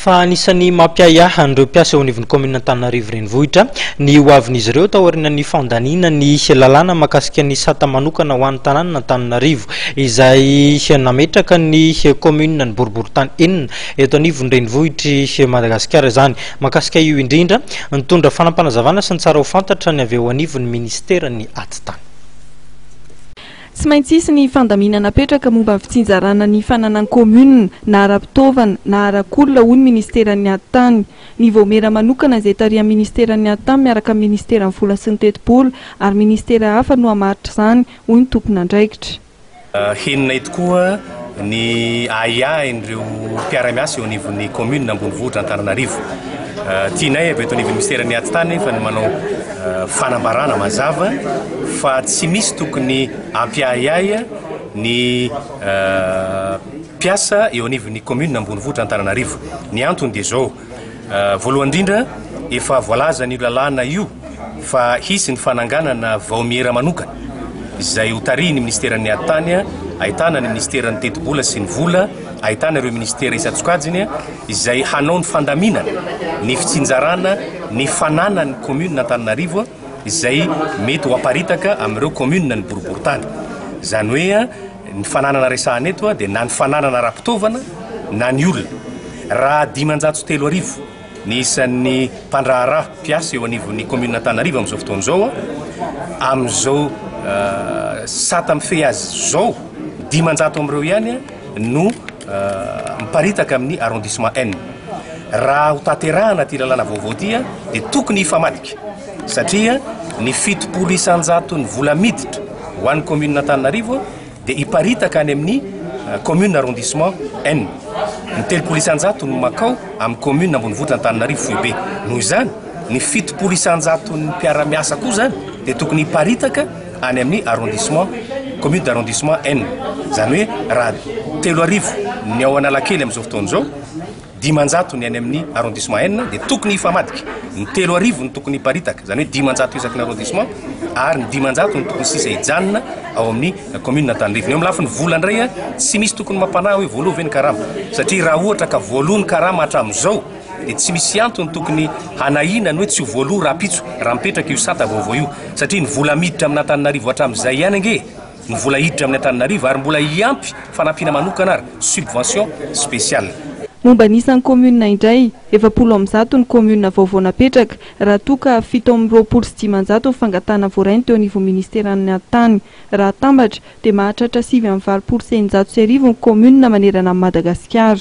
Fa anisan'ny mampiahiahy an'ireo mpiasa eo anivon'ny kaominina Antananarivo Renivohitra ny ho avin'izy ireo taorian'ny fandaniana ny lalàna mahakasika ny sata manokana ho an'ny tanànan'Antananarivo izay nametraka ny kaominina ny boriborintany enina eto anivon'ny renivohitr'i Madagasikara izany. Mahakasika io indrindra, nitondra fanampanazavana sy ny tsara ho fantatra ny avy eo anivon'ny ministeran'ny atitany. Tsy maintsy hisy ny fandaminana apetraka momba ny fitsinjarana ny fananan'ny kaominina na ara-pitaovana na arak'olona, hoy ny ministeran'ny Atitany. Ny vaomiera manokana izay tarihan'ny ministeran'ny Atitany miaraka amin'ny ministeran'ny vola sy ny tetibola ary ministera hafa no hamaritra izany, hoy ny tompon'andraikitra. Henonay tokoa ny ahiahin'ireo mpiara-miasa eo anivon'ny kaominina ambonivohitra Antananarivo. Tianay avy eto anivon'ny minisiteran'ny Atitany nefa ny manao fanambarana mazava fa tsy misy tokony hampiahiahy ny mpiasa eo anivon'ny kaominina ambonivohitra Antananarivo. Ny antony dia izao, voalohany indrindra efa voalazan'io lalàna io fa hisy ny fananganana vaomiera manokana izay hotarihin'ny minisiteran'ny ady tany, ahitana ny minisiteran'ny tetibola sy ny vola, ahitana ireo minisitera isan-tsokajiny izay hanao ny fandaminana ny fitsinjarana ny fananan'ny commune Antananarivo izay mety ho aparitaka amin'ireo commune ny boriborintany. Izany hoe ny fananana resahana eto dia na ny fananana ara-pitaovana na ny olona. Raha 3500 ny isan'ny mpandraharaha mpiasa eo anivon'ny commune Antananarivo amin'izao fotoana izao, amin'izao sata mifehy azy izao, 500 amin'ireo ihany no miparitaka amin'ny arrondissement N. Raha ho tanterahana ity lalàna vaovao ity dia tokony hifamadika satria ny 70 isan-jaton'ny vola miditra ho an'ny commune Antananarivo dia hiparitaka any amin'ny commune arrondissement N. Ny 30 isan-jato no makao amin'ny commune ambonivohitra Antananarivo foibe. Noho izany, ny 70 isan-jaton'ny mpiara-miasa koa izany dia tokony hiparitaka any amin'ny arrondissement, commune d'arrondissement N. Izany hoe raha 3000 ny ao Analakely amin'izao fotoana izao, 500 ny any amin'ny arrondissement N dia tokony hifamadika. Ny 3000 no tokony hiparitaka, izany hoe 500 isaky ny arrondissement ary ny 500 no tokony sisa hijanona ao amin'ny commune Antananarivo. Ny eo amin'ny lafiny vola indray, tsy misy tokony mampanahy hoe voaloa ve ny karama, satria raha ohatra ka voaloa ny karama hatramin'izao dia tsy misy antony tokony hanahiana ny hoe tsy ho voaloa rahampitso raha mipetraka io sata vaovao io, satria ny vola miditra amin'Antananarivo hatramin'izay ihany ange ny vola hiditra amin'ny Antananarivo ary mbola hiampy fanampiana manokana ary, subvention spéciale. Momba ny isan'ny kaominina indray, 140 ny kaominina vaovao napetraka, raha toa ka 527 ny fangatahana voarainy teo anivon'ny ministeran'ny Atitany. Raha atambatra, dia mahatratra 1689 ny kaominina manerana an'i Madagasikara.